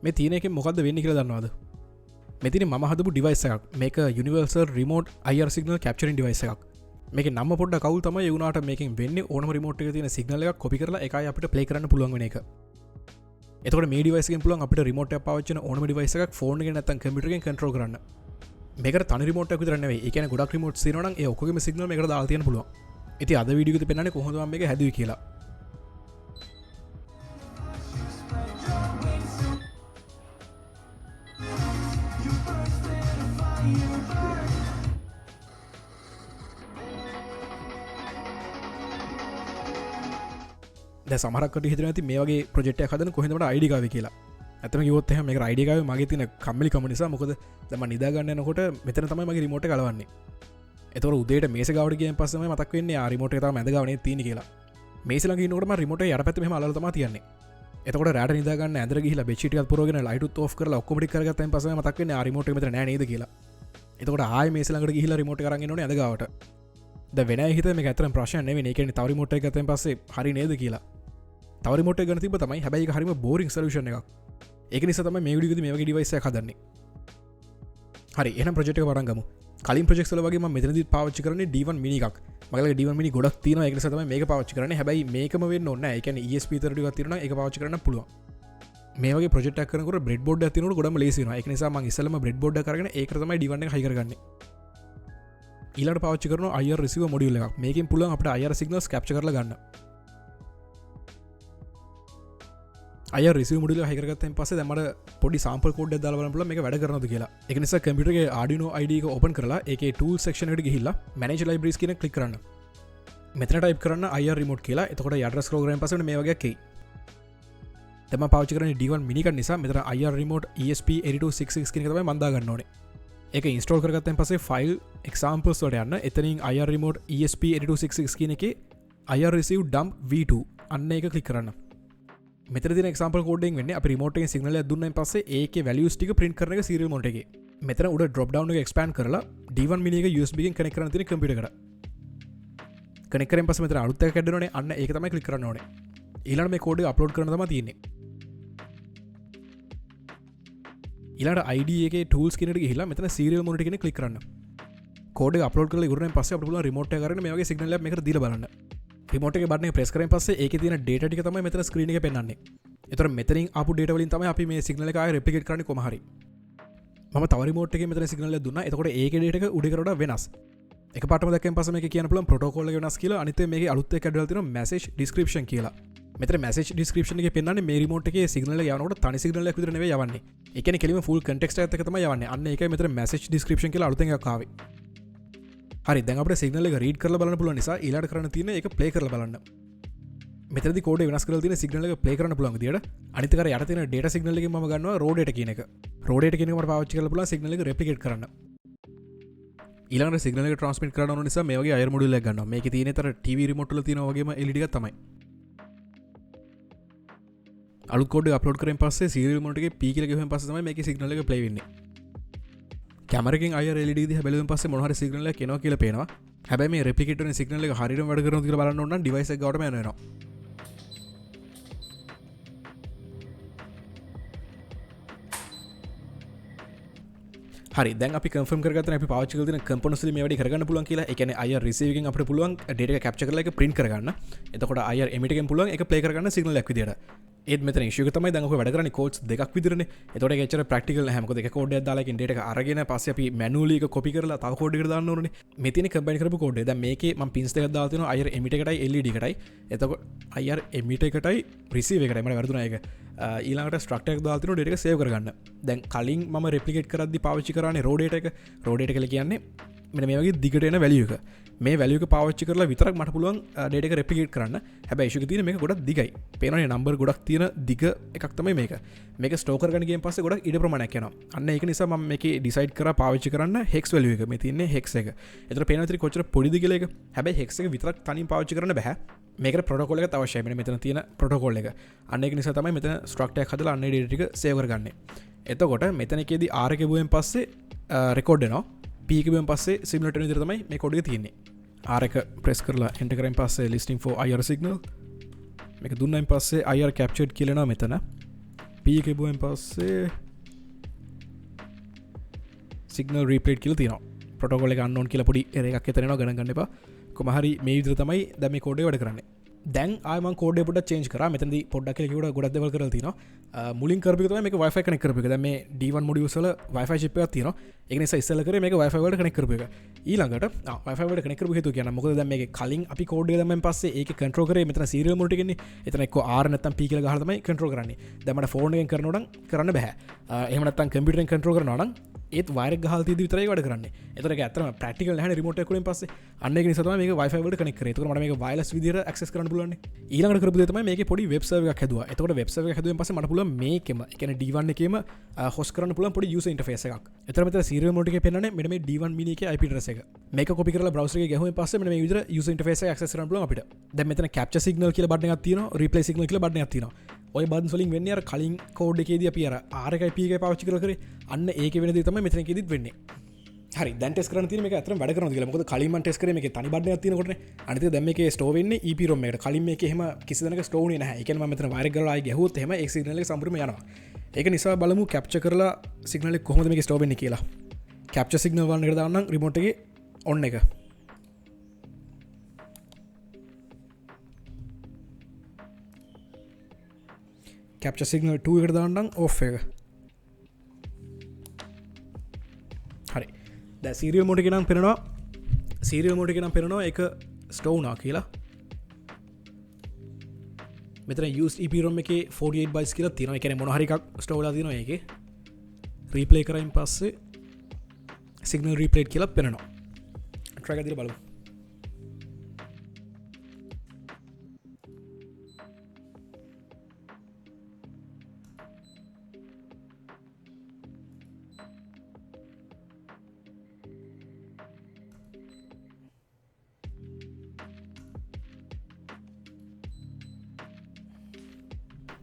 මේ තියෙන එකෙන් මොකද්ද වෙන්නේ කියලා දන්නවද? මේ තියෙන්නේ මම හදපු ඩිවයිස් එකක්. මේක universal remote IR signal capturing device එකක්. මේකේ නම පොඩ්ඩක් අවුල් තමයි. ඒ වුණාට මේකෙන් වෙන්නේ ඕනම රිමෝට් එකේ තියෙන සිග්නල් එකක් කොපි කරලා ඒකයි අපිට ප්ලේ කරන්න පුළුවන් වෙන එක. එතකොට මේ ඩිවයිස් එකෙන් පුළුවන් අපිට රිමෝට් එකක් පාවිච්චි කරන ඕනම ඩිවයිස් එකක් ෆෝන් එකෙන් නැත්නම් කම්පියුටර් එකෙන් කන්ට්‍රෝල් කරන්න. මේකට තනි රිමෝට් එකක් විතර නෙවෙයි. ඒ කියන්නේ ගොඩක් රිමෝට්ස් තියෙනවා නම් ඒ ඔක්කොගේම සිග්නල් මේකට දාලා තියන්න පුළුවන්. ඉතින් අද වීඩියෝ එකේදී පෙන්නන්නේ කොහොමද මම මේක හැදුවේ කියලා. දැන් සමහරක් කට්ටිය හිතනවා ඇති මේ වගේ ප්‍රොජෙක්ට් එකක් හදන්න කොහෙන්ද මට අයිඩියා ආවේ කියලා. ඇත්තම කිව්වොත් එහෙම මේකට අයිඩියා ආවේ මගේ තියෙන කම්මැලිකම නිසා. මොකද දැන් මම නිදා ගන්න යනකොට මෙතන තමයි මගේ රිමෝට් එක අලවන්නේ. එතකොට උදේට මේස ගාවට ගියන් පස්සේ තමයි මතක් වෙන්නේ ආ රිමෝට් එක තාම ඇඳ ගාව නේද තියෙන්නේ කියලා. මේස ළඟ ඉන්නකොට මම රිමෝට් එක යටපැත්තේ මෙහෙම අලවලා තමයි තියන්නේ. එතකොට රැට නිදා ගන්න ඇඳට ගිහිල්ලා බෙඩ් ෂීට් එකත් පුරවගෙන ලයිට් උත් ඔෆ් කරලා ඔක්කොම ටික කරගත්තයින් පස්සේ තමයි මතක් වෙන්නේ ආ රිමෝට් එක මෙතන නෑ නේද කියලා. එතකොට ආයෙ මේස ළඟට ගිහිල්ලා රිමෝට් එක අරන් එන්න ඕනේ ඇඳ ගාවට. දැන් වෙන අය හිතේ මේක ඇත්තටම ප්‍රශ්නයක් නෙවෙයි. ඒ කියන්නේ තව රිමෝට් එකක් ගත්තයින් පස්සේ හරි නේද කියලා. තව රිමෝට් එකක් ගන්න තිබ්බ තමයි. හැබැයි ඒක හරිම බෝරිං සොලියුෂන් එකක්. ඒක නිසා තමයි මේ වීඩියෝ එකේදී මේ වගේ ඩිවයිස් එකක් හදන්නේ. හරි, එහෙනම් ප්‍රොජෙක්ට් එක පටන් ගමු. කලින් ප්‍රොජෙක්ට්ස් වල වගේ මම මෙතනදීත් පාවිච්චි කරන්නේ D1 mini එකක්. මගේ ළඟ D1 mini ගොඩක් තියෙනවා. ඒක නිසා තමයි මේක පාවිච්චි කරන්නේ. හැබැයි මේකම වෙන්න ඕනේ නෑ. ඒ කියන්නේ ESP32 එකක් තියෙනවා නම් ඒක පාවිච්චි කරන්න පුළුවන්. මේ වගේ ප්‍රොජෙක්ට් එකක් කරනකොට බ්‍රෙඩ් බෝඩ් එකක් තියෙනකොට ගොඩක්ම ලේසි වෙනවා. ඒක නිසා මම ඉස්සෙල්ලම බ්‍රෙඩ් බෝඩ් එක අරගෙන ඒකට තමයි D1 එක හයි කරගන්නේ. ඊළඟට පාවිච්චි කරනවා IR receiver module එකක්. මේකෙන් පුළුවන් අපිට IR signals capture කරලා ගන්න. IR receiver module එක හයි කරගත්තයින් පස්සේ දැන් මට පොඩි සාම්පල් කෝඩ් එකක් දාලා බලන්න පුළුවන් මේක වැඩ කරනවද කියලා. ඒක නිසා කම්පියුටර් එකේ Arduino IDE එක ඕපන් කරලා ඒකේ tools section එකට ගිහිල්ලා manage libraries කියන එක ක්ලික් කරන්න. මෙතන ටයිප් කරන්න IR remote කියලා. එතකොට යට ස්ක්‍රෝල් කරාන් පස්සේ මෙන්න මේ වගේ එකක් එයි. දැන් මම පාවිච්චි කරන්නේ D1 mini එකක් නිසා මෙතන IR remote ESP8266 කියන එක තමයි මම දාගන්න ඕනේ. ඒක ඉන්ස්ටෝල් කරගත්තයින් පස්සේ ෆයිල් examples වලට යන්න. එතනින් IR remote ESP8266 කියන එකේ IR receive dump V2 අන්න ඒක ක්ලික් කරන්න. මෙතන තියෙන එක්සැම්පල් කෝඩ් එකෙන් වෙන්නේ අපි රිමෝට් එකෙන් සිග්නල් එකක් දුන්නායින් පස්සේ ඒකේ වැලියුස් ටික ප්‍රින්ට් කරන එක සීරියල් මොනිටර් එකේ. මෙතන උඩ ඩ්‍රොප් ඩවුන් එක එක්ස්පෑන්ඩ් කරලා D1 mini එක USB එකෙන් කනෙක්ට් කරන්න තියෙන කම්පියුටර් එකට. කනෙක්ට් කරෙන් පස්සේ මෙතන අලුත් එකක් ඇඩ් වෙනවනේ. අන්න ඒක තමයි ක්ලික් කරන්න ඕනේ. ඊළඟට මේ කෝඩ් එක අප්ලෝඩ් කරන්න තමයි තියෙන්නේ. ඊළඟට IDE එකේ ටූල්ස් කියන එකට ගිහිල්ලා මෙතන සීරියල් මොනිටර් කියන එක ක්ලික් කරන්න. කෝඩ් එක අප්ලෝඩ් කරලා ඉවර වුණාන් පස්සේ අපිට පුළුවන් රිමෝට් එක අරගෙන මේ වගේ සිග්නල් එකක් මේකට දීලා බලන්න. රිමෝට් එකේ බටන් එක ප්‍රෙස් කරෙන් පස්සේ ඒකේ තියෙන ඩේටා ටික තමයි මෙතන ස්ක්‍රීන් එකේ පෙන්වන්නේ. ඒතර මෙතනින් ආපු ඩේටා වලින් තමයි අපි මේ සිග්නල් එක ආයෙ රෙප්ලිකේට් කරන්නේ කොහම හරි. මම තව රිමෝට් එකේ මෙතන සිග්නල් එකක් දුන්නා. එතකොට ඒකේ ඩේටා එක උඩ එකට වඩා වෙනස්. එකපාරටම දැක්කන් පස්සේ මේක කියන්න පුළුවන් ප්‍රොටෝකෝල් එක වෙනස් කියලා. අනිත් එක මේකේ අලුත් එකක් ඇඩ් වෙලා තියෙනවා මැසේජ් ඩිස්ක්‍රිප්ෂන් කියලා. මෙතන මැසේජ් ඩිස්ක්‍රිප්ෂන් එකේ පෙන්වන්නේ මේ රිමෝට් එකේ සිග්නල් එක යවනකොට තනි සිග්නල් එකක් විතර නෙවෙයි යවන්නේ. ඒ කියන්නේ කෙලින්ම ෆුල් කන්ටෙක්ස්ට් එකත් එක්ක තමයි යවන්නේ. අන්න ඒකයි මෙතන මැසේජ් ඩිස්ක්‍රිප්ෂන් කියලා අලුතෙන් එකක් ආවේ. හරි, දැන් අපිට සිග්නල් එක රීඩ් කරලා බලන්න පුළුවන් නිසා ඊළඟට කරන්න තියෙන්නේ ඒක ප්ලේ කරලා බලන්න. මෙතනදී කෝඩ් එක වෙනස් කරලා තියෙන සිග්නල් එක ප්ලේ කරන්න පුළුවන් විදියට. අනිත් එක අර යට තියෙන ඩේටා සිග්නල් එකෙන් මම ගන්නවා රෝ ඩේටා කියන එක. රෝ ඩේටා කියන එක මට පාවිච්චි කරලා පුළුවන් සිග්නල් එක රෙප්ලිකේට් කරන්න. ඊළඟට සිග්නල් එක ට්‍රාන්ස්මිට් කරන්න ඕන නිසා මේ වගේ IR module එකක් ගන්නවා. මේකේ තියෙන අර TV remote වල තියෙන වගේම LED එකක් තමයි. අලුත් කෝඩ් එක අප්ලෝඩ් කරෙන් පස්සේ සීරියල් මොනිටර් එකේ P කියලා ගහුවෙන් පස්සේ තමයි මේකේ සිග්නල් එක ප්ලේ වෙන්නේ. කැමරා එකෙන් IR LED දිහා බැලුවෙන් පස්සේ මොන හරි සිග්නල් එකක් එනවා කියලා පේනවා. හැබැයි මේ රෙප්ලිකේට් වෙන සිග්නල් එක හරියටම වැඩ කරනවද කියලා බලන්න ඕන නම් ඩිවයිස් එක ගාවටම යන්න වෙනවා. හරි, දැන් අපි කන්ෆර්ම් කරගත්තා අපි පාවිච්චි කරලා තියෙන කම්පොනන්ට්ස් වලින් මේ වැඩේ කරගන්න පුළුවන් කියලා. ඒ කියන්නේ IR receive එකෙන් අපිට පුළුවන් ඩේටා එක කැප්චර් කරලා ඒක ප්‍රින්ට් කරගන්න. එතකොට IR emitter එකෙන් පුළුවන් ඒක ප්ලේ කරගන්න සිග්නල් එකක් විදියට. ඒත් මෙතන ඉෂුව එක තමයි දැන් ඔක වැඩ කරන්නේ කෝඩ්ස් දෙකක් විතරනේ. එතකොට ඒක එච්චර ප්‍රැක්ටිකල් නැහැ. මොකද එක කෝඩ් එකක් දාලා ඒකෙන් ඩේටා එක අරගෙන පස්සේ අපි මැනුවලි එක කොපි කරලා තව කෝඩ් එකකට දාන්න ඕනනේ. මේ තියෙන කම්බයින් කරපු කෝඩ් එක. දැන් මේකේ මම පින්ස් දෙකක් දාලා තියෙනවා IR emitter එකටයි LED එකටයි. එතකොට IR emitter එකටයි රිසීව් එකටයි. මට වැරදුනා ඒක. ඊළඟට ස්ට්‍රක්චර් එකක් දාලා තියෙනවා ඩේටා එක සේව් කරගන්න. දැන් කලින් මම රෙප්ලිකේට් කරද්දි පාවිච්චි කරන්නේ රෝ ඩේටා එක. රෝ ඩේටා කියලා කියන්නේ මෙන්න මේ වගේ දිගට එන වැලියු එක. මේ වැලියු එක පාවිච්චි කරලා විතරක් මට පුළුවන් ඩේටා එක රෙප්ලිකේට් කරන්න. හැබැයි ඉෂුව එක තියෙන්නේ මේක ගොඩක් දිගයි. පේනවනේ නම්බර් ගොඩක් තියෙන දිග එකක් තමයි මේක. මේක ස්ටෝර් කරගන්න ගියන් පස්සේ ගොඩක් ඉඩ ප්‍රමාණයක් යනවා. අන්න ඒක නිසා මම මේකේ ඩිසයිඩ් කරා පාවිච්චි කරන්න හෙක්ස් වැලියු එක. මේ තියෙන්නේ හෙක්ස් එක. ඒතර පේනවා ඉතින් කොච්චර පොඩිද කියලා එක. හැබැයි හෙක්ස් එක විතරක් තනියෙන් පාවිච්චි කරන්න බෑ. මේකට ප්‍රොටෝකෝල් එකත් අවශ්‍යයි. මෙන්න මෙතන තියෙන ප්‍රොටෝකෝල් එක. අන්න ඒක නිසා තමයි මෙතන ස්ට්‍රක්චර් එකක් හදලා අන්න ඒ ඩේටා ටික සේව් කරගන්නේ. එතකොට මෙතන එකේදී R එක එබුවෙන් පස්සේ රෙකෝඩ් වෙනවා. P එක එබුවෙන් පස්සේ සිමියුලේට් වෙන විදිහට තමයි මේ කෝඩ් එක තියෙන්නේ. R එක ප්‍රෙස් කරලා එන්ටර් කරන් පස්සේ listing for IR signal මේක දුන්නයින් පස්සේ IR captured කියලා එනවා මෙතන. P එක එබුවෙන් පස්සේ සිග්නල් රීප්ලේට් කියලා තියෙනවා. ප්‍රොටෝකෝල් එක අන්නෝන් කියලා පොඩි එරර් එකක් එතන එනවා, ගණන් ගන්න එපා. කොහොම හරි මේ විදිහට තමයි දැන් මේ කෝඩ් එක වැඩ කරන්නේ. දැන් ආයෙ මං කෝඩ් එක පොඩ්ඩක් චේන්ජ් කරා. මෙතනදී පොඩ්ඩක් කියලා කිව්වට ගොඩක් දේවල් කරලා තියෙනවා. මුලින් කරපු එක තමයි මේක Wi-Fi connect කරපු එක. දැන් මේ D1 modules වල Wi-Fi chip එකක් තියෙනවා. ඒක නිසා ඉස්සෙල්ලා කරේ මේක Wi-Fi වලට කනෙක්ට් කරපු එක. ඊළඟට, Wi-Fi වලට කනෙක්ට් කරපු හේතුව කියන්න. මොකද දැන් මේකේ කලින් අපි කෝඩ් එක දැම්මන් පස්සේ ඒකේ කන්ට්‍රෝල් කරේ මෙතන සීරියල් මොනිටර් එකනේ. එතන එක්කෝ R නැත්තම් P කියලා ගහලා තමයි කන්ට්‍රෝල් කරන්නේ. දැන් මට ෆෝන් එකෙන් කරනවා නම් කරන්න බෑ. එහෙම නැත්තම් කම්පියුටර් එකෙන් කන්ට්‍රෝල් කරනවා නම් ඒත් වයර් එක ගහලා තියෙද්දි විතරයි වැඩ කරන්නේ. ඒතර ඒක ඇත්තටම ප්‍රැක්ටිකල් නැහැනේ රිමෝට් එක උඩින් පස්සේ. අන්න ඒක නිසා තමයි මේක Wi-Fi වලට කනෙක්ට් කරේ. ඒතකොට මට මේක වයර්ලස් විදියට ඇක්සස් කරන්න පුළුවන් නේ. ඊළඟට කරපු දේ තමයි මේකේ පොඩි වෙබ් සර්වර් එකක් හැදුවා. එතකොට වෙබ් සර්වර් එක හැදුවෙන් පස්සේ මට පුළුවන් මේකෙම, ඒ කියන්නේ D1 එකේම, හොස්ට් කරන්න පුළුවන් පොඩි යූසර් ඉන්ටර්ෆේස් එකක්. එතකොට මෙතන සීරියල් මොනිටර් එකේ පෙන්නන්නේ මෙන්න මේ D1 mini එකේ IP address එක. මේක කොපි කරලා බ්‍රවුසර් එකේ ගැහුවෙන් පස්සේ මෙන්න මේ විදියට යූසර් ඉන්ටර්ෆේස් එක ඇක්සස් කරන්න පුළුවන් අපිට. දැන් මෙතන කැප්චර් සිග්නල් කියලා බටන් එකක් තියෙනවා, රීප්ලේ සිග්නල් කියලා බටන් එකක් තියෙනවා. ඔය බටන්ස් වලින් වෙන්නේ අර කලින් කෝඩ් එකේදී අපි අර R එකයි P එකයි පාවිච්චි කරලා කරේ. අන්න ඒකේ වෙන දේ තමයි මෙතන එකේදීත් වෙන්නේ. හරි, දැන් ටෙස්ට් කරන්න තියෙන්නේ මේක ඇත්තටම වැඩ කරනවද කියලා. මොකද කලින් මම ටෙස්ට් කරේ මේකේ තනි බටන් එකක් තියෙනකොටනේ. අනිත් එක දැන් මේකේ ස්ටෝර් වෙන්නේ EPROM එකට. කලින් මේකේ එහෙම කිසි තැනක ස්ටෝර් වුණේ නැහැ. ඒ කියන්නේ මම මෙතන වයර් එක ගලවලා ආයෙ ගැහුවොත් එහෙම ඒ සිග්නල් එක සම්පූර්ණයෙන්ම යනවා. ඒක නිසා බලමු කැප්චර් කරලා සිග්නල් එක කොහොමද මේකේ ස්ටෝර් වෙන්නේ කියලා. කැප්චර් සිග්නල් 1 එකට දාන්නම් රිමෝට් එකේ ඔන් එක. කැප්චර් සිග්නල් 2 එකට දාන්නම් ඔෆ් එක. හරි, දැන් සීරියල් මෝඩ් එකේ නම් පෙනෙනවා. සීරියල් මෝඩ් එකේ නම් පෙනෙනවා ඒක ස්ටෝර් වුණා කියලා. මෙතන used EPROM එකේ 48 bytes කියලා තියෙනවා. ඒ කියන්නේ මොන හරි එකක් ස්ටෝර් වෙලා තියෙනවා ඒකේ. රීප්ලේ කරයින් පස්සේ සිග්නල් රීප්ලේට් කියලා පෙනෙනවා. ට්‍රයි එකක් දීලා බලමු.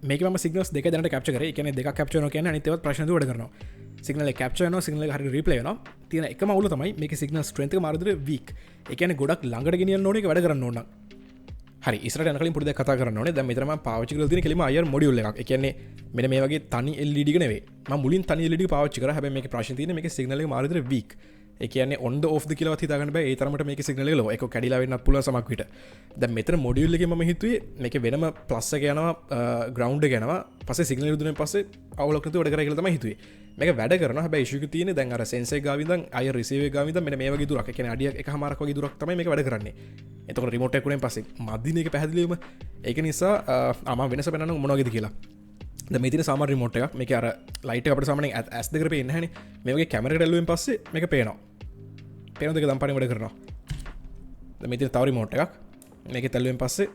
මේක මම සිග්නල්ස් දෙක දැනට කැප්චර් කරේ. ඒ කියන්නේ දෙකක් කැප්චර් වෙනවා කියන්නේ අනිත් ඒවාත් ප්‍රශ්න නැතුව වැඩ කරනවා. සිග්නල් එක කැප්චර් වෙනවා, සිග්නල් එක හරියට රීප්ලේ වෙනවා. තියෙන එකම අවුල තමයි මේකේ සිග්නල් ස්ට්‍රෙන්ත් එක මාරු විදිහට වීක්. ඒ කියන්නේ ගොඩක් ළඟට ගෙනියන්න ඕනේ ඒක වැඩ කරන්න ඕන නම්. හරි, ඉස්සරහට යන කලින් පොඩි දෙයක් කතා කරන්න ඕනේ. දැන් මෙතන මම පාවිච්චි කරලා තියෙන කෙලින්ම IR module එකක්. ඒ කියන්නේ මෙන්න මේ වගේ තනි LED එක නෙවෙයි. මම මුලින් තනි LED එක පාවිච්චි කරා. හැබැයි මේකේ ප්‍රශ්නේ තියෙන්නේ මේකේ සිග්නල් එක මාරු විදිහට වීක්. ඒ කියන්නේ on the off ද කියලාවත් හිතා ගන්න බෑ. ඒ තරමට මේකේ සිග්නල් එක ලෝ. ඒක කැඩිලා වෙන්නත් පුළුවන් සමහර විට. දැන් මෙතන මොඩියුල් එකේ මම හිතුවේ මේකේ වෙනම ප්ලස් එක යනවා, ග්‍රවුන්ඩ් එක යනවා. පස්සේ සිග්නල් එක දුන්නාන් පස්සේ අවුලක් නැතුව වැඩ කරා කියලා තමයි හිතුවේ. මේක වැඩ කරනවා. හැබැයි ඉෂුව එක තියෙන්නේ දැන් අර සෙන්සර් එක ගාවින් ඉඳන් IR receiver එක ගාවින් ඉඳන් මෙන්න මේ වගේ දුරක්. ඒ කියන්නේ අඩියක් එකහමාරක් වගේ දුරක් තමයි මේක වැඩ කරන්නේ. එතකොට රිමෝට් එක උඩින් පස්සේ මදින එක පැහැදිලිවම. ඒක නිසා, මම වෙනස පෙන්නන්නම් මොන වගේද කියලා. දැන් මේ තියෙන සාමාන්‍ය රිමෝට් එකක්. මේකේ අර ලයිට් එක අපිට සාමාන්‍යයෙන් ඇස් දෙකට පේන්නේ නැහැනේ. මේ වගේ කැමරා එකට ඇල්ලුවෙන් පස්සේ මේක පේනවා. පේනවද ඒක දම්පාරෙන් වැඩ කරනවා. දැන් මේ තියෙන තව රිමෝට් එකක්. මේකෙත් ඇල්ලුවෙන් පස්සේ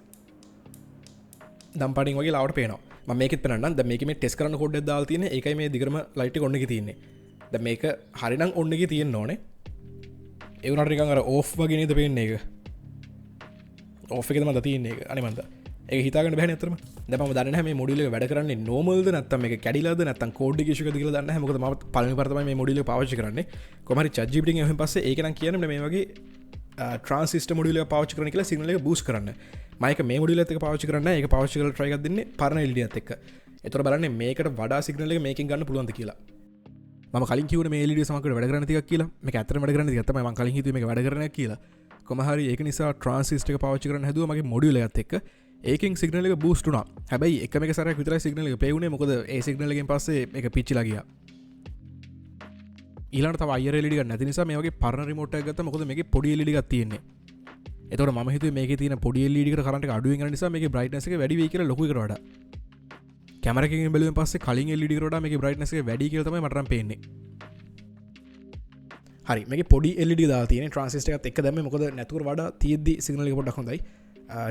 දම්පාරෙන් වගේ ලාවට පේනවා. මම මේකෙත් පෙන්නන්නම්. දැන් මේකේ මේ ටෙස්ට් කරන්න කෝඩ් එකක් දාලා තියෙන්නේ. ඒකයි මේ දිගටම ලයිට් එක ඔන් එකේ තියෙන්නේ. දැන් මේක හරිනම් ඔන් එකේ තියෙන්න ඕනේ. ඒ වුණාට නිකන් අර ඕෆ් වගේ නේද පේන්නේ ඒක. ඕෆ් එකේ තමයි දා තියෙන්නේ ඒක. අනේ මන්ද. ඒක හිතාගන්න බෑනේ ඇත්තටම. දැන් මම දන්නේ නැහැ මේ මොඩියුල් එක වැඩ කරන්නේ නෝමල්ද නැත්නම් මේක කැඩිලාද නැත්නම් කෝඩ් එකේ ඉෂුව එකද කියලා දන්නේ නැහැ. මොකද මම පළවෙනි පාර තමයි මේ මොඩියුල් එක පාවිච්චි කරන්නේ. කොහොම හරි chat GPT එකෙන් ඇහුවෙන් පස්සේ ඒක නම් කියන්නේ මෙන්න මේ වගේ, ට්‍රාන්සිස්ටර් මොඩියුල් එක පාවිච්චි කරන්න කියලා සිග්නල් එක බූස්ට් කරන්න. මම ඒක මේ මොඩියුල් එකත් එක්ක පාවිච්චි කරන්නේ නැහැ. ඒක පාවිච්චි කරලා ට්‍රයි එකක් දෙන්නේ පරණ LED එකත් එක්ක. ඒතර බලන්නේ මේකට වඩා සිග්නල් එක මේකෙන් ගන්න පුළුවන්ද කියලා. මම කලින් කිව්වනේ මේ LED සමග වැඩ කරන ටිකක් කියලා. මේක ඇත්තටම වැඩ කරන ටිකක් තමයි. මම කලින් හිතුවේ මේක වැඩ කරන එකක් කියලා. කොහොම හරි ඒක නිසා ට්‍රාන්සිස්ටර් එක පාවිච්චි කරන්න හැදුවා මගේ මොඩියුල් එකත් එක්ක. ඒකෙන් සිග්නල් එක බූස්ට් වුණා. හැබැයි එකම එක සැරයක් විතරයි සිග්නල් එක ප්ලේ වුණේ. මොකද ඒ සිග්නල් එකෙන් පස්සේ මේක පිච්චිලා ගියා. ඊළඟට තව IR LED එකක් නැති නිසා මේ වගේ පරණ රිමෝට් එකක් ගත්තා. මොකද මේකේ පොඩි LED එකක් තියෙන්නේ. එතකොට මම හිතුවේ මේකේ තියෙන පොඩි LED එකට කරන්ට් එක අඩුවෙන් යන නිසා මේකේ බ්‍රයිට්නස් එක වැඩි වෙයි කියලා ලොකු එකට වඩා. කැමරා එකකින් බැලුවෙන් පස්සේ කලින් LED එකට වඩා මේකේ බ්‍රයිට්නස් එක වැඩි කියලා තමයි මට නම් පේන්නේ. හරි, මේකේ පොඩි LED එක දාලා තියෙන්නේ ට්‍රාන්සිස්ටර් එකත් එක්ක දැම්මේ. මොකද නැතුව වඩා තියෙද්දි සිග්නල් එක පොඩ්ඩක් හොඳයි.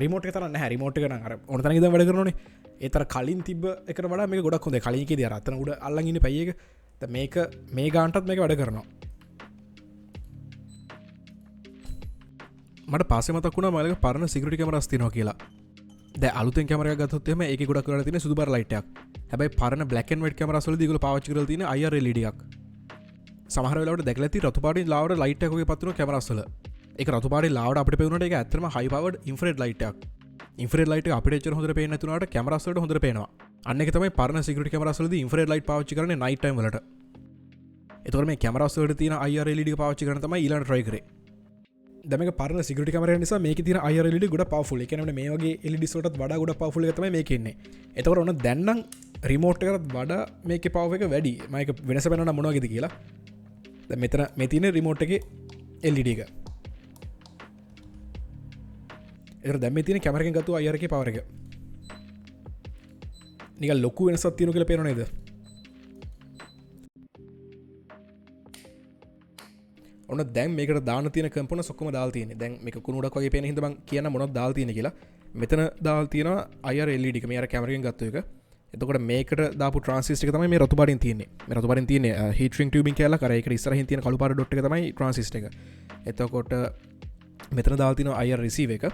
රිමෝට් එක තරම් නැහැ. රිමෝට් එක නම් අර ඕන තරම් ඉඳන් වැඩ කරනෝනේ. ඒ තර කලින් තිබ්බ එකට වඩා මේක ගොඩක් හොඳයි. කලින් එකේදී අර අතන උඩ අල්ලන් ඉන්නේ පයි එක. දැන් මේක මේ ගානටත් මේක වැඩ කරනවා. මට පස්සේ මතක් වුණා මම ළඟ පරණ සිකියුරිටි කැමරාස් තියෙනවා කියලා. දැන් අලුතෙන් කැමරා එකක් ගත්තොත් එහෙම ඒකේ ගොඩක් වෙලාවට තියෙන සුදු පාට ලයිට් එකක්. හැබැයි පරණ බ්ලැක් ඇන්ඩ් වයිට් කැමරාස් වලදී ඒගොල්ලෝ පාවිච්චි කරලා තියෙන IR LED එකක්. සමහර වෙලාවට දැකලා ඇති රතු පාටින් ලාවට ලයිට් එකක් වගේ පත් වෙනවා කැමරාස් වල. ඒක රතු පාටින් ලාවට අපිට පේනුනට ඒක ඇත්තටම හයි පවර්ඩ් ඉන්ෆ්‍රාරෙඩ් ලයිට් එකක්. ඉන්ෆ්‍රාරෙඩ් ලයිට් එක අපිට එච්චර හොඳට පේන්නේ නැති වුණාට කැමරාස් වලට හොඳට පේනවා. අන්න ඒක තමයි පරණ සිකියුරිටි කැමරාස් වලදී ඉන්ෆ්‍රාරෙඩ් ලයිට් පාවිච්චි කරන්නේ නයිට් ටයිම් වලට. එතකොට මේ කැමරාස් වලට තියෙන IR LED එක පාවිච්චි කරන තමයි ඊළඟට try කරේ. දැන් මේක පරණ සිකියුරිටි කැමරා නිසා මේකේ තියෙන IR LED ගොඩක් පවර්ෆුල්. ඒ කියන්නේ මේ වගේ LEDs වලටත් වඩා ගොඩක් පවර්ෆුල් එක තමයි මේකේ ඉන්නේ. එතකොට ඔන්න දැන් නම් රිමෝට් එකටත් වඩා මේකේ පවර් එක වැඩි. මම ඒක වෙනස බලන්න මොන වගේද කියලා. දැන් මෙතන මේ තියෙන රිමෝට් එකේ LED එක. ඒතර දැන් මේ තියෙන කැමරා එකෙන් ගත්ත IR එකේ පවර් එක. නිකන් ලොකු වෙනසක් තියෙනවා කියලා පේනව නේද? ඔන්න දැන් මේකට දාන්න තියෙන කම්පොනන්ට්ස් ඔක්කොම දාලා තියෙන්නේ. දැන් මේක කුණු ගොඩක් වගේ පේන හින්දා මං කියන්න මොනවද දාලා තියෙන්නේ කියලා. මෙතන දාලා තියෙනවා IR LED එක. මේ අර කැමරා එකෙන් ගත්ත එක. එතකොට මේකට දාපු ට්‍රාන්සිස්ටර් එක තමයි මේ රතු පාටින් තියෙන්නේ. මේ රතු පාටින් තියෙන්නේ හීට් ශ්‍රින්ක් ටියුබින් කෑල්ලක්. අර ඒකට ඉස්සරහින් තියෙන කළු පාට ඩොට් එක තමයි ට්‍රාන්සිස්ටර් එක. එතකොට මෙතන දාලා තියෙනවා IR receiver එක.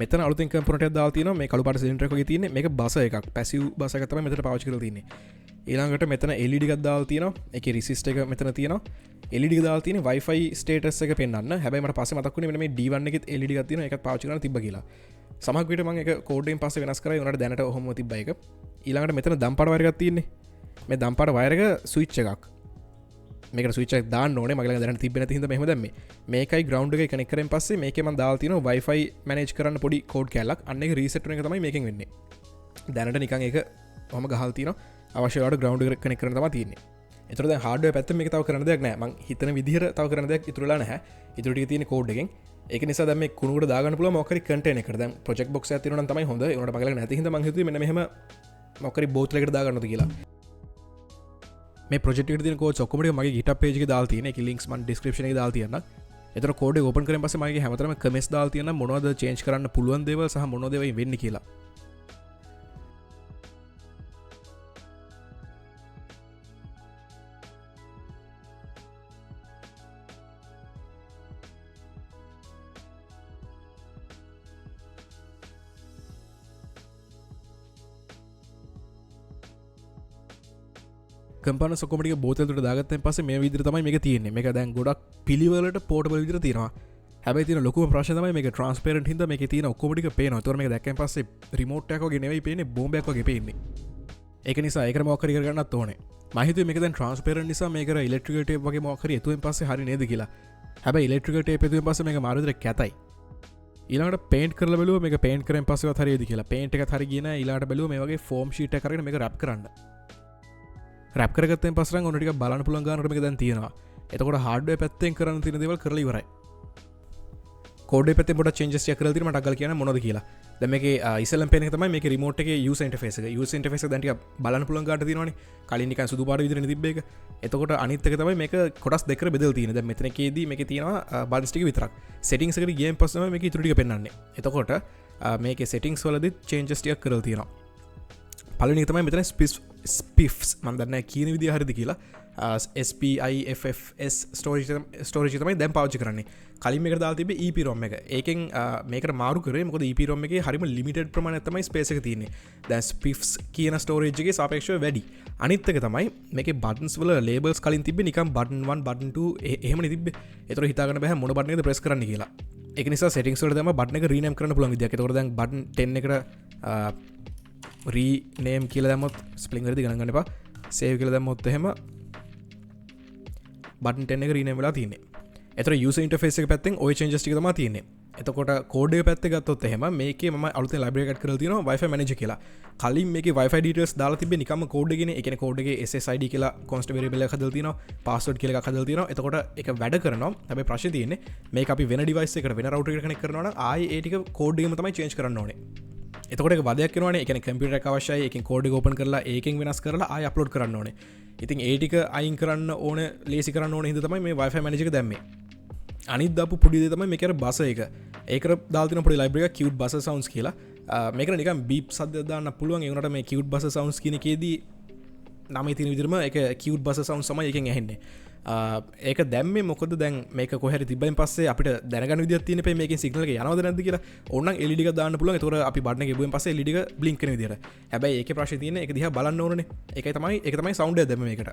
මෙතන අලුතෙන් කම්පොනන්ට් එකක් දාලා තියෙනවා. මේ කළු පාට සිලින්ඩර් එකක් වගේ තියෙන්නේ. මේක බස එකක්. පැසිව් බස එකක් තමයි මෙතන පාවිච්චි කරලා තියෙන්නේ. ඊළඟට මෙතන LED එකක් දාලා තියෙනවා. ඒකේ රෙසිස්ටර් එක මෙතන තියෙනවා. LED එක දාලා තියෙන්නේ Wi-Fi status එක පෙන්වන්න. හැබැයි මට පස්සේ මතක් වුණේ මෙන්න මේ D1 එකෙත් LED එකක් තියෙනවා. ඒකත් පාවිච්චි කරන්න තිබ්බ කියලා. සමහර විට මම ඒක කෝඩ් එකෙන් පස්සේ වෙනස් කරා. ඒ වුණාට දැනට ඔහොම තිබ්බා ඒක. ඊළඟට මෙතන දම්පාට වයර් එකක් තියෙන්නේ. මේ දම්පාට වයර් එක ස්විච් එකක්. මේකට ස්විච් එකක් දාන්න ඕනේ. මගේ ළඟ දැනට තිබ්බේ නැති හින්දා මෙහෙම දැම්මේ. මේකයි ග්‍රවුන්ඩ් එකේ කනෙක්ට් කරෙන් පස්සේ මේකේ මම දාලා තියෙනවා Wi-Fi manage කරන්න පොඩි කෝඩ් කෑල්ලක්. අන්න ඒක රීසෙට් වෙන එක තමයි මේකෙන් වෙන්නේ. දැනට නිකන් ඒක ඔහොම ගහලා තියෙනවා. අවශ්‍ය වෙලාවට ග්‍රවුන්ඩ් එකට කනෙක්ට් කරන්න තමයි තියෙන්නේ. ඒතර දැන් හાર્ඩ්වෙයාර් පැත්තෙන් මේක තව කරන්න දෙයක් නෑ. මං හිතන විදිහට තව කරන්න දෙයක් ඉතුරු වෙලා නැහැ. ඉතුරු ටික තියෙන්නේ කෝඩ් එකෙන්. ඒක නිසා දැන් මේ කුණු කොට දාගන්න පුළුවන් මොකක් හරි කන්ටේනර් එකකට. දැන් ප්‍රොජෙක්ට් බොක්ස් එකක් තියෙනවා නම් තමයි හොඳ. ඒ වුණාට මගේ ළඟ නැති හින්දා මං හිතුවේ මෙන්න මෙහෙම මොකක් හරි බෝතලයකට දාගන්නද කියලා. මේ ප්‍රොජෙක්ට් එකට තියෙන කෝඩ්ස් ඔක්කොම ටික මගේ GitHub page එකේ දාලා තියෙන. ඒකේ ලින්ක්ස් මං ඩිස්ක්‍රිප්ෂන් එකේ දාලා තියන්නම්. ඒතර කෝඩ් එක ඕපන් කරන් පස්සේ මගේ හැමතැනම කමෙන්ට්ස් දාලා තියන්නම් මොනවද චේන්ජ් කරන්න පුළුවන් දේවල් සහ මොනවද ඒවා වෙන්නේ කියලා. කම්පොනන්ට්ස් ඔක්කොම ටික බෝතල් තුනට දාගත්තන් පස්සේ මේ විදිහට තමයි මේක තියෙන්නේ. මේක දැන් ගොඩක් පිළිවෙලට පෝටබල් විදිහට තියෙනවා. හැබැයි තියෙන ලොකුම ප්‍රශ්නේ තමයි මේක ට්‍රාන්ස්පරන්ට් හින්දා මේකේ තියෙන ඔක්කොම ටික පේනවා. ඒතකොට මේක දැක්කන් පස්සේ රිමෝට් එකක් වගේ නෙවෙයි පේන්නේ, බෝම්බයක් වගේ පේන්නේ. ඒක නිසා ඒකට මොකක් හරි කරගන්නත් ඕනේ. මම හිතුවේ මේක දැන් ට්‍රාන්ස්පරන්ට් නිසා මේක අර ඉලෙක්ට්‍රිකල් ටේප් වගේ මොකක් හරි එතුවෙන් පස්සේ හරි නේද කියලා. හැබැයි ඉලෙක්ට්‍රිකල් ටේප් එතුවෙන් පස්සේ මේක මාරු විදිහට කැතයි. ඊළඟට පේන්ට් කරලා බැලුවා මේක පේන්ට් කරෙන් පස්සේවත් හරියද කියලා. පේන්ට් එකත් හරි ගියේ නෑ. ඊළඟට බැලුවා මේ වගේ ෆෝම් ෂීට් එකක් අරගෙන මේක රැප් කරන්න. රැප් කරගත්තෙන් පස්සේ නම් ඔන්න ටිකක් බලන්න පුළුවන් ගානකට මේක දැන් තියෙනවා. එතකොට හાર્ඩ්වෙයාර් පැත්තෙන් කරන්න තියෙන දේවල් කරලා ඉවරයි. කෝඩ් එක පැත්තෙන් පොඩක් චේන්ජස් ටිකක් කරලා තියෙනවා. මට අග්ගල කියන්න මොනවද කියලා. දැන් මේකේ ඉස්සෙල්ලම පේන එක තමයි මේකේ රිමෝට් එකේ යූසර් ඉන්ටර්ෆේස් එක. යූසර් ඉන්ටර්ෆේස් එක දැන් ටිකක් බලන්න පුළුවන් ගානට තියෙනවනේ. කලින් නිකන් සුදු පාට විදිහටනේ තිබ්බ එක. එතකොට අනිත් එක තමයි මේක කොටස් දෙකකට බෙදලා තියෙන්නේ. දැන් මෙතන එකේදී මේකේ තියෙනවා බටන්ස් ටික විතරක්. සෙටින්ග්ස් එකට ගියන් පස්සේ තමයි මේකේ ඉතුරු ටික පෙන්වන්නේ. එතකොට මේකේ සෙටින්ග්ස් වලදීත් චේන්ජස් ටිකක් කරලා තියෙනවා. පළවෙනි එක තමයි මෙතන ස්පිෆ්ස් මම දන්නේ නැහැ කියන විදිය හරිද කියලා. SPIFFS storage එක තමයි දැන් පාවිච්චි කරන්නේ. කලින් මේකට දාලා තිබ්බේ EPROM එක. ඒකෙන් මේකට මාරු කරේ මොකද EPROM එකේ හරිම ලිමිටඩ් ප්‍රමාණයක් තමයි ස්පේස් එක තියෙන්නේ. දැන් ස්පිෆ්ස් කියන ස්ටෝරේජ් එකේ සාපේක්ෂව වැඩි. අනිත් එක තමයි මේකේ බටන්ස් වල ලේබල්ස් කලින් තිබ්බේ නිකන් බටන් 1 බටන් 2 එහෙමනේ තිබ්බේ. ඒතර හිතා ගන්න බෑ මොන බටන් එකද ප්‍රෙස් කරන්න කියලා. ඒක නිසා සෙටින්ග්ස් වලට දැම්ම බටන් එක රීනේම් කරන්න පුළුවන් විදියක්. ඒතකොට දැන් බටන් 10 එකට රීනේම් කියලා දැම්මොත් ස්පෙලිං වැරදි ගණන් ගන්න එපා. සේව් කියලා දැම්මොත් එහෙම බටන් 10 එක රීනේම් වෙලා තියෙන්නේ. ඒතර යූසර් ඉන්ටර්ෆේස් එක පැත්තෙන් ඔය චේන්ජස් ටික තමයි තියෙන්නේ. එතකොට කෝඩ් එක පැත්තේ ගත්තොත් එහෙම මේකේ මම අලුතෙන් ලයිබ්‍රරි එකක් ඇඩ් කරලා තියෙනවා Wi-Fi manager කියලා. කලින් මේකේ Wi-Fi details දාලා තිබ්බේ නිකම්ම කෝඩ් එකේනේ. ඒ කියන්නේ කෝඩ් එකේ SSID කියලා constant variable එකක් හදලා තියෙනවා, password කියලා එකක් හදලා තියෙනවා. එතකොට ඒක වැඩ කරනවා. හැබැයි ප්‍රශ්නේ තියෙන්නේ මේක අපි වෙන device එකකට වෙන router එකකට කනෙක්ට් කරනවා නම් ආයේ ඒ ටික කෝඩ් එකෙම තමයි චේන්ජ් කරන්න ඕනේ. එතකොට ඒක වදයක් වෙනවනේ. ඒ කියන්නේ කම්පියුටර් එකක් අවශ්‍යයි. ඒකෙන් කෝඩ් එක ඕපන් කරලා ඒකෙන් වෙනස් කරලා ආයෙ අප්ලෝඩ් කරන්න ඕනේ. ඉතින් ඒ ටික අයින් කරන්න ඕන, ලේසි කරන්න ඕන හින්දා තමයි මේ Wi-Fi manager එක දැම්මේ. අනිත් දාපු පොඩි දේ තමයි මේක අර බස එක. ඒකට දාලා තියෙන පොඩි ලයිබ්‍රරි එකක් cute buzzer sounds කියලා. මේකට නිකන් බීප් සද්දයක් දාන්න පුළුවන්. ඒ වුණාට මේ cute buzzer sounds කියන එකේදී නමේ තියෙන විදිහටම ඒක cute buzzer sounds තමයි ඒකෙන් ඇහෙන්නේ. ඒක දැම්මේ මොකද දැන් මේක කොහේ හරි තිබ්බයින් පස්සේ අපිට දැනගන්න විදියක් තියෙන එපේ මේකෙන් සිග්නල් එක යනවද නැද්ද කියලා. ඕනනම් LED එකක් දාන්න පුළුවන්. ඒතකොට අපි බටන් එක එබුවෙන් පස්සේ LED එක බ්ලින්ක් වෙන විදියට. හැබැයි ඒකේ ප්‍රශ්නේ තියෙන්නේ ඒක දිහා බලන්න ඕනනේ. ඒක තමයි සවුන්ඩ් එක දැම්මේ මේකට.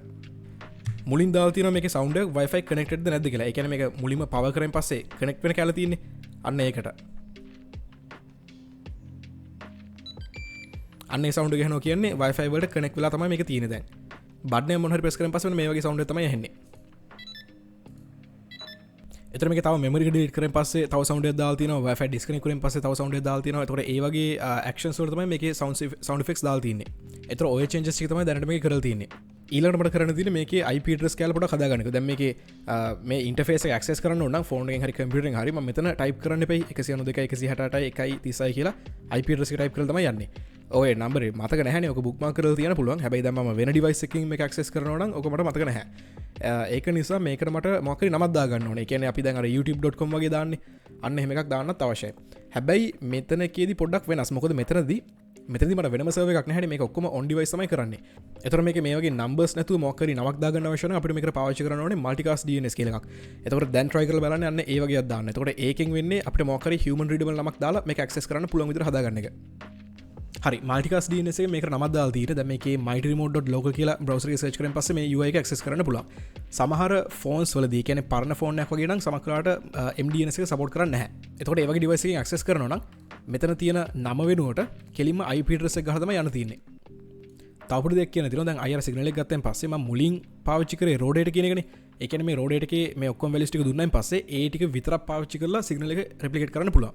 මුලින් දාලා තියෙනවා මේකේ සවුන්ඩ් එක Wi-Fi connected ද නැද්ද කියලා. ඒ කියන්නේ මේක මුලින්ම පවර් කරෙන් පස්සේ කනෙක්ට් වෙන කැල තියෙන්නේ. අන්න ඒකට. අන්න ඒ සවුන්ඩ් එක ඇහෙනවා කියන්නේ Wi-Fi වලට කනෙක්ට් වෙලා තමයි මේක තියෙන්නේ දැන්. බටන් එක මොන හරි ප්‍රෙස් කරන් පස්සේ මේ වගේ සවුන්ඩ් එක තමයි ඇහෙන්නේ. එතකොට මේක තව මෙමරි එක ඩිලීට් කරන් පස්සේ තව සවුන්ඩ් එකක් දාලා තියෙනවා. Wi-Fi disconnect කරන් පස්සේ තව සවුන්ඩ් එකක් දාලා තියෙනවා. එතකොට ඒ වගේ ඇක්ෂන්ස් වල තමයි මේකේ සවුන්ඩ් ඉෆෙක්ට්ස් දාලා තියෙන්නේ. එතකොට ඔය චේන්ජස් ටික තමයි දැනට මේකේ කරලා තියෙන්නේ. ඊළඟට මට කරන්න තියෙන්නේ මේකේ IP address කෑල්ල පොඩක් හදාගන්න එක. දැන් මේකේ මේ ඉන්ටර්ෆේස් එක ඇක්සස් කරන්න ඕන නම් ෆෝන් එකෙන් හරි කම්පියුටර් එකෙන් හරි මම මෙතන ටයිප් කරන්න එපයි 192 168 1 36 කියලා IP address එක ටයිප් කරලා තමයි යන්නේ. ඔය නම්බරේ මතක නැහැනේ, ඔක බුක්මාක් කරලා තියන්න පුළුවන්. හැබැයි දැන් මම වෙන ඩිවයිස් එකකින් මේක ඇක්සස් කරනවා නම් ඔක මට මතක නැහැ. ඒක නිසා මේකට මට මොකක් හරි නමක් දාගන්න ඕනේ. ඒ කියන්නේ අපි දැන් අර youtube.com වගේ දාන්නේ. අන්න එහෙම එකක් දාන්නත් අවශ්‍යයි. හැබැයි මෙතන එකේදී පොඩ්ඩක් වෙනස්. මොකද මෙතනදී මට වෙනම සර්වර් එකක් නැහැනේ. මේක ඔක්කොම ඔන් ඩිවයිස් තමයි කරන්නේ. එතකොට මේකේ මේ වගේ නම්බර්ස් නැතුව මොකක් හරි නමක් දාගන්න අවශ්‍ය නම් අපිට මේකට පාවිච්චි කරන්න ඕනේ මල්ටිකාස්ට් DNS කියලා එකක්. එතකොට දැන් try කරලා බලන්න අන්න ඒ වගේ එකක් දාන්න. එතකොට ඒකෙන් වෙන්නේ අපිට මොකක් හරි human readable නමක් දාලා මේක ඇක්සස් කරන්න පුළුවන් විදිහට හදාගන්න එක. හරි, මල්ටිකාස්ට් DNS එකේ මේකට නමක් දාලා තියෙන්නේ. දැන් මේකේ mightyremote.local කියලා බ්‍රවුසර් එකේ සර්ච් කරන් පස්සේ මේ UI එක ඇක්සස් කරන්න පුළුවන්. සමහර ෆෝන්ස් වලදී, ඒ කියන්නේ පරණ ෆෝන් එකක් වගේ නම් සමහර වෙලාවට MDNS එක සපෝට් කරන්නේ නැහැ. එතකොට ඒ වගේ ඩිවයිස් එකකින් ඇක්සස් කරනවා නම් මෙතන තියෙන නම වෙනුවට කෙලින්ම IP address එක ගහලා තමයි යන්න තියෙන්නේ. තව පොඩි දෙයක් කියන්න තියෙනවා. දැන් IR signal එක ගත්තයින් පස්සේ මම මුලින් පාවිච්චි කරේ රෝ ඩේටා කියන එකනේ. ඒ කියන්නේ මේ රෝ ඩේටා එකේ මේ ඔක්කොම වැලියුස් ටික දුන්නායින් පස්සේ ඒ ටික විතරක් පාවිච්චි කරලා සිග්නල් එක රෙප්ලිකේට් කරන්න පුළුවන්.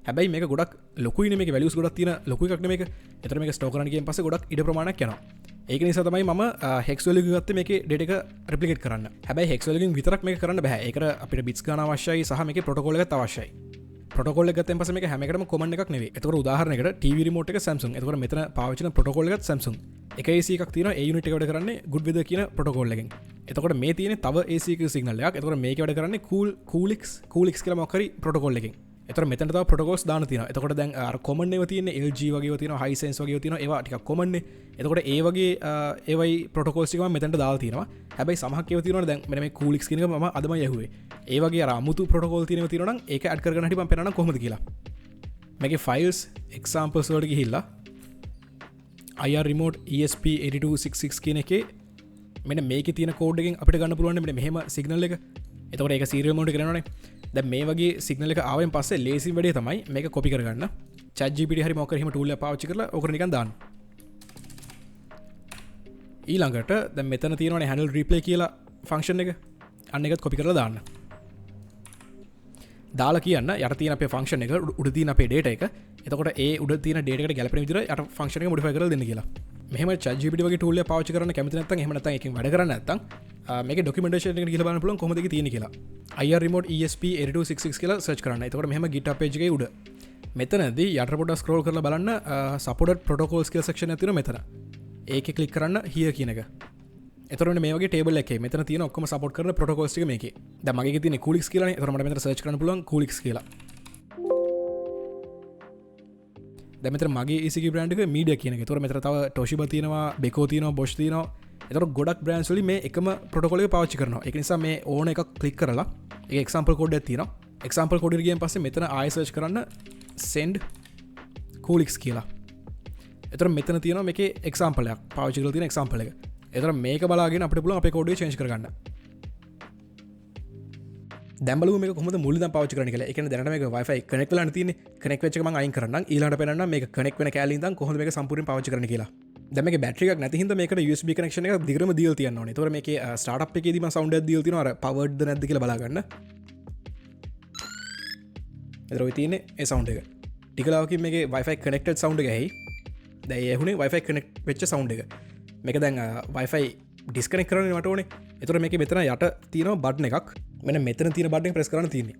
හැබැයි මේක ගොඩක් ලොකුයිනේ, මේකේ වැලියුස් ගොඩක් තියෙන ලොකු එකක් නේ මේක. ඒතර මේක ස්ටෝර් කරන්න ගියන් පස්සේ ගොඩක් ඉඩ ප්‍රමාණයක් යනවා. ඒක නිසා තමයි මම හෙක්ස් වැලියු එක ගත්තේ මේකේ ඩේටා එක රෙප්ලිකේට් කරන්න. හැබැයි හෙක්ස් වැලියු එකෙන් විතරක් මේක කරන්න බෑ. ඒකට අපිට බිට්ස් ගන්න අවශ්‍යයි සහ මේකේ ප්‍රොටෝකෝල් එකත් අවශ්‍යයි. ප්‍රොටෝකෝල් එක ගත්තයින් පස්සේ මේක හැම එකටම කොමන් එකක් නෙවෙයි. එතකොට උදාහරණයකට TV remote එක Samsung. එතකොට මෙතන පාවිච්චි කරන ප්‍රොටෝකෝල් එකත් Samsung. එක AC එකක් තියෙනවා. ඒ යුනිට් එක වැඩ කරන්නේ good weather කියන ප්‍රොටෝකෝල් එකෙන්. එතකොට මේ තියෙන්නේ තව AC එකක සිග්නල් එකක්. එතකොට මේක වැඩ කරන්නේ Coolix කියලා මොකක් හරි ප්‍රොටෝකෝල් එකෙන්. එතකොට මෙතන තව ප්‍රොටෝකෝල්ස් දාන්න තියෙනවා. එතකොට දැන් අර කොමන් ඒවා තියෙන්නේ LG වගේ ඒවා තියෙනවා, Hisense වගේ ඒවා තියෙනවා. ඒවා ටිකක් කොමන් නේ. එතකොට ඒ වගේ ඒවයි ප්‍රොටෝකෝල්ස් ටික මම මෙතනට දාලා තියෙනවා. හැබැයි සමහරක් ඒවා තියෙනවනේ දැන් මෙන්න මේ Coolix කියන එක මම අදමයි ඇහුවේ. ඒ වගේ අර අමුතු ප්‍රොටෝකෝල් තියෙනවා තියෙනවා නම් ඒක ඇඩ් කරගන්න හැටි මම පෙන්නන්නම් කොහොමද කියලා. මේකේ ෆයිල්ස් එක්සැම්පල්ස් වලට ගිහිල්ලා IR remote ESP8266 කියන එකේ මෙන්න මේකේ තියෙන කෝඩ් එකෙන් අපිට ගන්න පුළුවන් මෙන්න මෙහෙම සිග්නල් එක. එතකොට ඒක සීරියල් මොනිටර් කරනවනේ. දැන් මේ වගේ සිග්නල් එක ආවෙන් පස්සේ ලේසිම වැඩේ තමයි මේක කොපි කරගන්න. Chat GPT හරි මොකක් හරි එහෙම ටූල් එකක් පාවිච්චි කරලා ඕකට නිකන් දාන්න. ඊළඟට දැන් මෙතන තියෙනවනේ handle replay කියලා ෆන්ක්ෂන් එක. අන්න ඒකත් කොපි කරලා දාන්න. දාලා කියන්න යට තියෙන අපේ ෆන්ක්ෂන් එක උඩ තියෙන අපේ ඩේටා එක. එතකොට ඒ උඩ තියෙන ඩේටා එකට ගැලපෙන විදිහට යට ෆන්ක්ෂන් එක මොඩිෆයි කරලා දෙන්න කියලා. මෙහෙම Chat GPT වගේ ටූල් එකක් පාවිච්චි කරන්න කැමති නැත්නම් එහෙම නැත්නම් ඒකෙන් වැඩ කරන්න නැත්නම් මේකේ ඩොකියුමන්ටේෂන් එකට ගිහලා බලන්න පුළුවන් කොහොමද ඒක තියෙන්නේ කියලා. IR remote ESP8266 කියලා සර්ච් කරන්න. එතකොට මෙහෙම GitHub page එකේ උඩ මෙතනදී යට පොඩ්ඩක් ස්ක්‍රෝල් කරලා බලන්න, supported protocols කියලා සෙක්ෂන් එකක් තියෙනවා මෙතන. ඒකේ ක්ලික් කරන්න here කියන එක. එතකොට මෙන්න මේ වගේ ටේබල් එකේ මෙතන තියෙන ඔක්කොම සපෝට් කරන ප්‍රොටෝකෝල්ස් ටික මේකේ. දැන් මගේ එකේ තියෙන්නේ Coolix කියලානේ. එතකොට මට මෙතන සර්ච් කරන්න පුළුවන් Coolix කියලා. දැන් මෙතන මගේ ECG brand එක Media කියන එක. එතකොට මෙතන තව Toshiba තියෙනවා, Beko තියෙනවා, Bosch තියෙනවා. එතකොට ගොඩක් බ්‍රෑන්ඩ්ස් වලින් මේ එකම ප්‍රොටෝකෝල් එක පාවිච්චි කරනවා. ඒක නිසා මේ ඕන එකක් ක්ලික් කරලා ඒක එක්සැම්පල් කෝඩ් එකක් තියෙනවා. එක්සැම්පල් කෝඩ් එකට ගියන් පස්සේ මෙතන ආයෙ සර්ච් කරන්න send Coolix කියලා. එතකොට මෙතන තියෙනවා මේකේ එක්සැම්පල් එකක්. පාවිච්චි කරලා තියෙන එක්සැම්පල් එක. එතකොට මේක බලාගෙන අපිට පුළුවන් අපේ කෝඩ් එක චේන්ජ් කරගන්න. දැන් බලමු මේක කොහොමද මුලින්ම ඉඳන් පාවිච්චි කරන්නේ කියලා. ඒ කියන්නේ දැනට මේක Wi-Fi connect වෙලා තියෙන්නේ. කනෙක්ට් වෙච්ච එක මං අයින් කරන්නම්. ඊළඟට පෙන්නන්නම් මේක කනෙක්ට් වෙන කෑල්ල ඉඳන් කොහොමද මේක සම්පූර්ණයෙන් පාවිච්චි කරන්නේ කියලා. දැන් මේකේ බැටරි එකක් නැති හින්දා මේකට USB connection එකක් දිගටම දීලා තියන්න ඕනේ. ඒතකොට මේකේ ස්ටාර්ට්අප් එකේදී මං සවුන්ඩ් එකක් දීලා තියනවා අර පවර්ඩ්ද නැද්ද කියලා බලා ගන්න. ඒතර ඔය තියෙන්නේ ඒ සවුන්ඩ් එක. ටික වෙලාවකින් මේකේ Wi-Fi connected sound එක ඇහි. දැන් ඒ ඇහුනේ Wi-Fi connect වෙච්ච සවුන්ඩ් එක. මේක දැන් Wi-Fi disconnect කරන්න මට ඕනේ. ඒතර මේකේ මෙතන යට තියෙනවා බටන් එකක්. මෙන්න මෙතන තියෙන බටන් එක ප්‍රෙස් කරන්න තියෙන්නේ.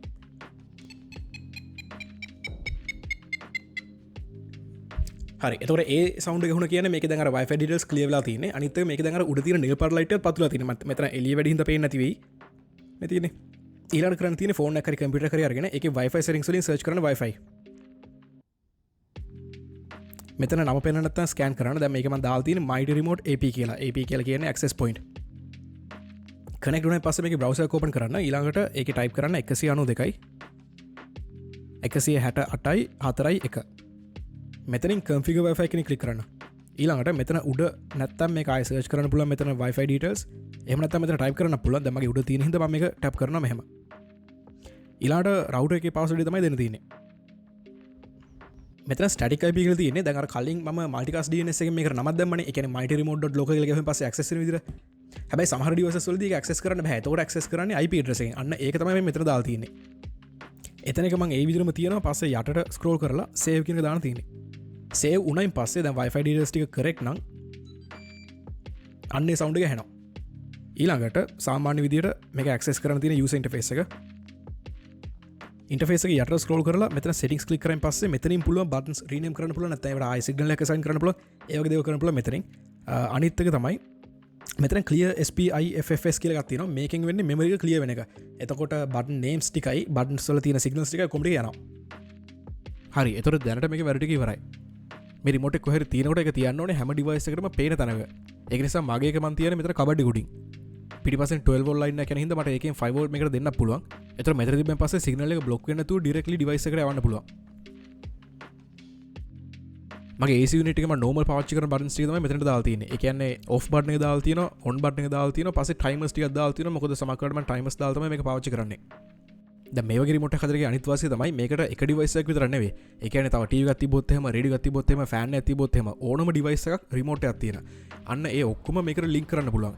හරි. එතකොට ඒ සවුන්ඩ් එක ඇහුණා කියන්නේ මේකේ දැන් අර Wi-Fi details clear වෙලා තියෙන්නේ. අනිත් එක මේකේ දැන් අර උඩ තියෙන නිල් පාට ලයිට් එකත් පත්තු වෙලා තියෙන්නේ. මෙතන එළිය වැඩි හින්දා පේන්නේ නැති වෙයි. මේ තියෙන්නේ. ඊළඟට කරන්න තියෙන්නේ ෆෝන් එකක් හරි කම්පියුටර් එකක් හරි අරගෙන ඒකේ Wi-Fi settings වලින් සර්ච් කරන්න Wi-Fi. මෙතන නම පෙන්නන්න නැත්නම් ස්කෑන් කරන්න. දැන් මේක මම දාලා තියෙන්නේ Mighty Remote AP කියලා. AP කියලා කියන්නේ access point. Connect වුණාන් පස්සේ මේකේ බ්‍රවුසර් එක ඕපන් කරන්න. ඊළඟට ඒකේ ටයිප් කරන්න එකසිය අනූ දෙකයි, එකසිය හැට අටයි, හතරයි එක. මෙතනින් configure Wi-Fi කියන එක ක්ලික් කරන්න. ඊළඟට මෙතන උඩ නැත්තම් මේක ආයෙ සර්ච් කරන්න පුළුවන් මෙතන Wi-Fi details. එහෙම නැත්තම් මෙතන ටයිප් කරන්න පුළුවන්. දැන් මගේ උඩ තියෙන හින්දා මම මේක ටැප් කරනවා මෙහෙම. ඊළඟට රවුටර් එකේ පාස්වර්ඩ් එක තමයි දෙන්න තියෙන්නේ. මෙතන ස්ටැටික් IP කියලා තියෙන්නේ. දැන් අර කලින් මම මල්ටිකාස්ට් DNS එකෙන් මේකට නමක් දැම්මනේ. ඒ කියන්නේ multiremote.local කියලා ගියම පස්සේ ඇක්සස් වෙන විදිහට. හැබැයි සමහර ඩිවයිසස් වලදී ඒක ඇක්සස් කරන්න බෑ. එතකොට ඇක්සස් කරන්නේ IP address එකෙන්. අන්න ඒක තමයි මේ මෙතන දාලා තියෙන්නේ. එතන එක මං ඒ විදිහටම තියෙනවා. පස්සේ යටට ස්ක්‍රෝල් කරලා සේව් කියන එක දාන්න තියෙන්නේ. සේව් වුණයින් පස්සේ දැන් Wi-Fi details ටික කරෙක්ට් නම් අන්නේ සවුන්ඩ් එක ඇහෙනවා. ඊළඟට සාමාන්‍ය විදිහට මේක ඇක්සස් කරන්න තියෙන යූසර් ඉන්ටර්ෆේස් එක. ඉන්ටර්ෆේස් එක යටට ස්ක්‍රෝල් කරලා මෙතන සෙටින්ග්ස් ක්ලික් කරන් පස්සේ මෙතනින් පුළුවන් බටන්ස් රීනේම් කරන්න පුළුවන්, නැත්නම් ඒවට ආයෙ සිග්නල් එකක් අසයින් කරන්න පුළුවන්. ඒ වගේ දේවල් කරන්න පුළුවන් මෙතනින්. අනිත් එක තමයි මෙතන clear SPIFFS කියලා එකක් තියෙනවා. මේකෙන් වෙන්නේ මෙමරි එක ක්ලියර් වෙන එක. එතකොට බටන් නේම්ස් ටිකයි බටන්ස් වල තියෙන සිග්නල්ස් ටිකයි කොහොමද යනවා. හරි, එතකොට දැනට මේකේ වැඩ ටික ඉවරයි. මේ රිමෝට් එක කොහේ හරි තියෙනකොට ඒක තියන්න ඕනේ හැම ඩිවයිස් එකකටම පේන තැනක. ඒක නිසා මගේ එක මං තියන්නේ මෙතන කබඩ් එක උඩින්. පිටිපස්සෙන් 12 volt line එකක් යන හින්දා මට ඒකෙන් 5 volt මේකට දෙන්නත් පුළුවන්. එතකොට මෙතන තිබ්බන් පස්සේ සිග්නල් එක බ්ලොක් වෙන්නේ නැතුව ඩිරෙක්ට්ලි ඩිවයිස් එකට යවන්න පුළුවන්. මගේ AC unit එක මම නෝමල් පාවිච්චි කරන බටන්ස් ටික තමයි මෙතනට දාලා තියෙන්නේ. ඒ කියන්නේ ඔෆ් බටන් එක දාලා තියෙනවා, ඔන් බටන් එක දාලා තියෙනවා, පස්සේ ටයිමර්ස් ටිකක් දාලා තියෙනවා. මොකද සමහර වෙලාවට මම ටයිමර්ස් දාලා තමයි මේක පාවිච්චි කරන්නේ. දැන් මේ වගේ රිමෝට් එකක් හදලා අනිත් වාසිය තමයි මේකට එක ඩිවයිස් එකක් විතර නෙවෙයි. ඒ කියන්නේ තව ටීවී එකක් තිබ්බොත් එහෙම, රේඩියෝ එකක් තිබ්බොත් එහෙම, ෆෑන් එකක් තිබ්බොත් එහෙම ඕනම ඩිවයිස් එකක් රිමෝට් එකක් තියෙන. අන්න ඒ ඔක්කොම මේකට ලින්ක් කරන්න පුළුවන්.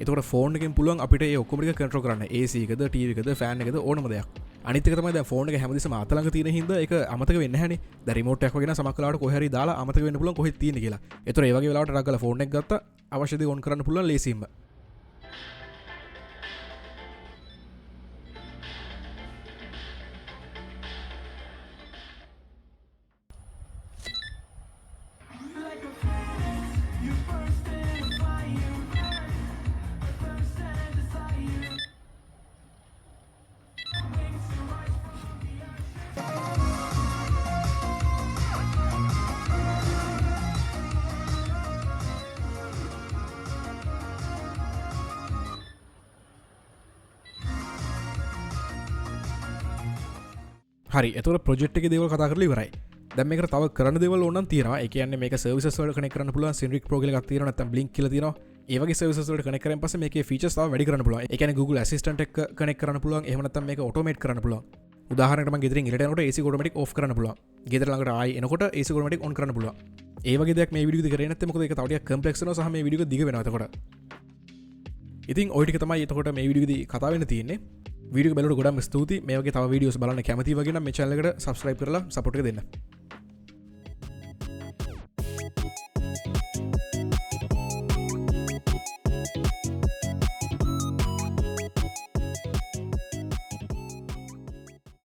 එතකොට ෆෝන් එකෙන් පුළුවන් අපිට ඒ ඔක්කොම ටික කන්ට්‍රෝල් කරන්න. AC එකද, ටීවී එකද, ෆෑන් එකද ඕනම දෙයක්. අනිත් එක තමයි දැන් ෆෝන් එක හැමතිස්සෙම අත ළඟ තියෙන හින්දා ඒක අමතක වෙන්නේ නැහනේ. දැන් රිමෝට් එකක් වගේ නම් සමහර වෙලාවට කොහේ හරි දාලා අමතක වෙන්න පුළුවන් කොහෙද තියෙන්නේ කියලා. ඒතර ඒ වගේ වෙලාවට ටක් ගාලා ෆෝන් එක ගත්තා අවශ්‍ය දේ ඔන් කරන්න පුළුවන් ලේසියෙන්ම. හරි, එතකොට ප්‍රොජෙක්ට් එකේ දේවල් කතා කරලා ඉවරයි. දැන් මේකට තව කරන්න දේවල් ඕන නම් තියෙනවා. ඒ කියන්නේ මේක සර්විසස් වලට කනෙක්ට් කරන්න පුළුවන්. Synric Pro කියලා එකක් තියෙනවා, නැත්නම් Blynk කියලා තියෙනවා. ඒ වගේ සර්විසස් වලට කනෙක්ට් කරන් පස්සේ මේකේ ෆීචර්ස් තව වැඩි කරන්න පුළුවන්. ඒ කියන්නේ Google Assistant එක්ක කනෙක්ට් කරන්න පුළුවන්. එහෙම නැත්නම් මේක ඔටෝමේට් කරන්න පුළුවන්. උදාහරණයකට මම ගෙදරින් එළියට යනකොට AC automatic off කරන්න පුළුවන්. ගෙදර ළඟට ආයි එනකොට AC automatic on කරන්න පුළුවන්. ඒ වගේ දෙයක් මේ වීඩියෝ එකේදී කරේ නැත්තේ මොකද ඒක තව ටිකක් කම්ප්ලෙක්ස් වෙනවා සහ මේ වීඩියෝ එක දිග වෙනවා එතකොට. ඉතින් ඔය ටික තමයි එතකොට මේ වීඩියෝ එකේදී කතා වෙන්න තියෙන්නේ. වීඩියෝ එක බලනකොට ගොඩක්ම ස්තුතියි. මේ වගේ තව වීඩියෝස් බලන්න කැමති වගේ නම් මේ channel එකට subscribe කරලා support එක දෙන්න.